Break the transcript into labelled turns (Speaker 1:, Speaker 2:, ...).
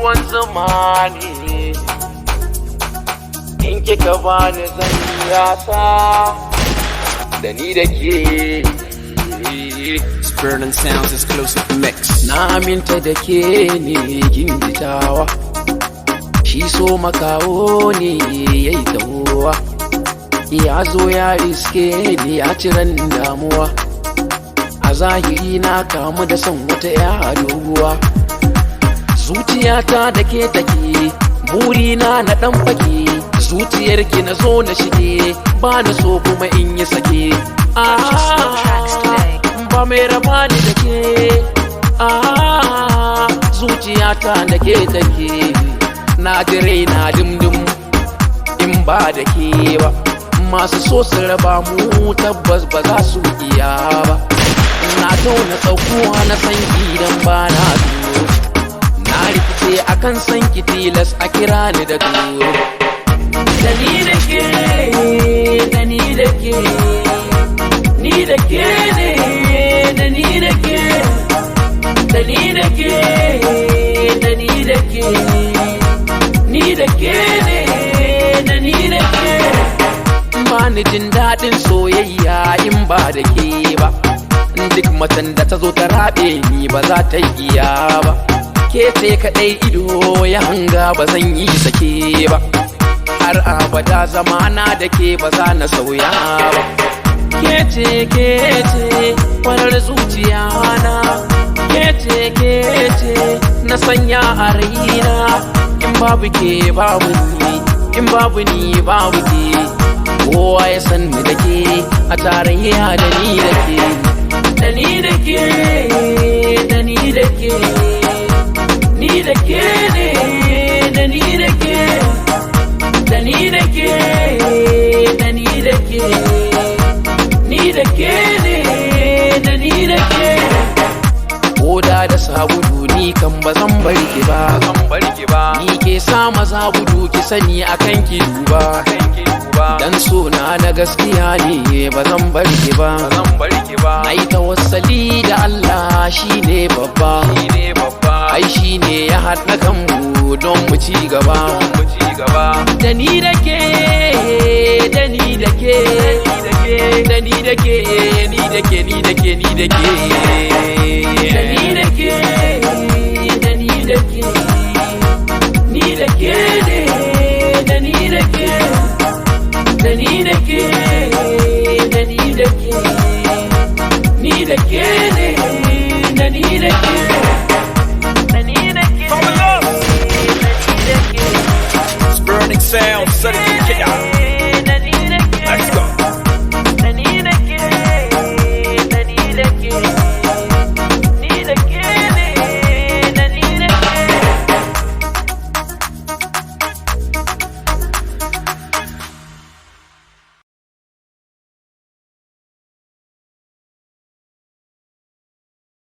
Speaker 1: Ruwan zuma ne. In kika bani, zan yasa da ni da ke.
Speaker 2: Spirit Sounds exclusive mix.
Speaker 1: Na aminta da ke ne, gingitawa. Shi so makaho ne, yayi tahowa. Ya zo ya riske ni, ya ciran damuwa. A zahiri na kamu da son wata ya doguwa. Zuciyata da ke take, burina na dan fake. Zuciyarki na zo na shige, ba na so kuma in yi sake.
Speaker 3: Purchase your tracks today.
Speaker 1: Ba mai raba ni da ke. Ah, zuciyata da ke take. Na ji na dimdim in ba da ke ba. Masu so su raba mu, tabbas ba za su iya ba. Na tauna tsakuwa na san idan ba na tsoro. Na rikice akan san ki, tilas a kira ni da turo. Da ni da ke, da ni da ke, ni da ke ne, da ni da ke, da ni da ke, da ni da ke, ni da ke ne, da ni da ke. Ba ni jin daɗin soyayya in ba da ke ba. Duk macen da ta zo ta raɓe ni, ba za ta iya ba. Ke ce kaɗai ido ya hanga, ba zan yi sake ba. Har abada zamana da ke ba za na sauya ba. Ke ce, ke ce farar zuciya na. Ke ce, ke ce na sanya a raina. In babu ke, babu ni; in babu ni, babu ke. Kowa ya san ni da ke a tarayya, da ni da ke, da ni da ke, da ni da ke, ni da ke ne, da ni da ke, da ni da ke, da ni da ke, ni da ke ne, da ni da ke. Koda da sabulu, ni kan ba zan bar ki ba.
Speaker 2: Zan bar ki ba.
Speaker 1: Ni ke sa maza gudu, ki sani akan ki duba.
Speaker 2: Kan ki duba.
Speaker 1: Dan sona na gaskiya ne, ba zan bar ki ba.
Speaker 2: Zan bar ki ba.
Speaker 1: Ai tawassali da Allah, shine babba.
Speaker 2: Shine babba.
Speaker 1: Ai shine ya haɗa kanmu don mu ci gaba.
Speaker 2: Mu ci gaba.
Speaker 1: Da ni da ke, da ni da ke, da ni da ke, ni da ke, ni da ke, ni da ke.